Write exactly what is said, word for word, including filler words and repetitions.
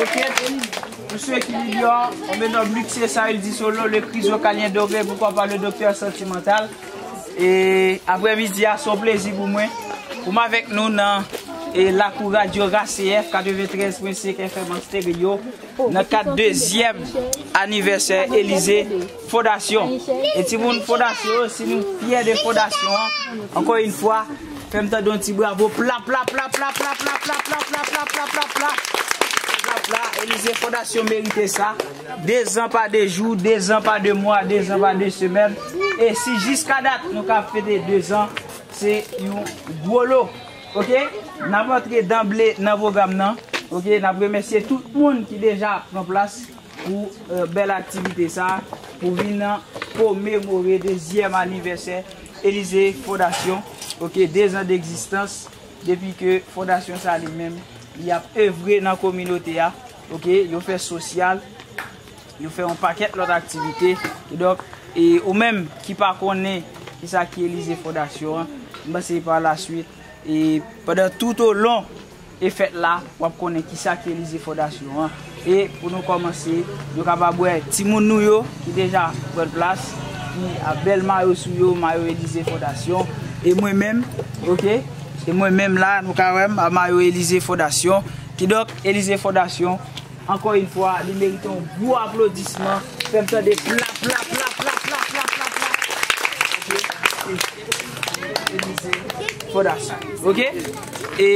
Ok, pou sou ekilibyo, on me nomme Luxé Saül Disolo, le chrysokalien doré, pourquoi pas le docteur sentimental. E aprèmidi a, se yon plezi pou mwen, pou m avèk nou nan e lakou radyo Ra C F, katreventrèz pwen senk F M an stereo, nan kad dezyèm anivèsè Elize Fondasyon. E timoun Fondasyon yo, si nou fyè de Fondasyon an, ankò yon fwa, fè m tande yon ti bravo, pla, pla, pla. Pla, pla, Elize Fondasyon merite sa. De zan pa de jou, de zan pa de mwa, de zan pa de semèn. E si jiska dat nou ka fete de zan, se yon gwo lo. Ok? N ap antre danble nan pwogram nan. Ok? N ap remèsye tout moun ki deja pran plas pou, euh, bèl aktivite sa, pou vin komemore dezyèm anivèsè Elize Fondasyon. Ok? De zan degzistans depi ke fondasyon sa li menm, li ap evre nan kominote a. Ok? Yo fè sosyal, yo fè yon pakèt lòt aktivite. Kidonk, e ou menm ki pa konnen kisa ki Elize Fondasyon an, m panse pa la swit, e pandan tout o lon e fèt la, w ap konnen kisa ki Elize Fondasyon an. E pou nou kòmanse, nou kapab wè timoun nou yo ki deja pran plas, ki a bèl mayo sou yo, mayo Elize Fondasyon. E mwen menm, ok? E mwen menm la, nou ka wè m a mayo Elize Fondasyon. Kidonk, Elize Fondasyon, ankò yon fwa, li merite yon gwo aplodisman. Fè m tande pla, pla, pla. Ok? Elize Fondasyon. Ok? E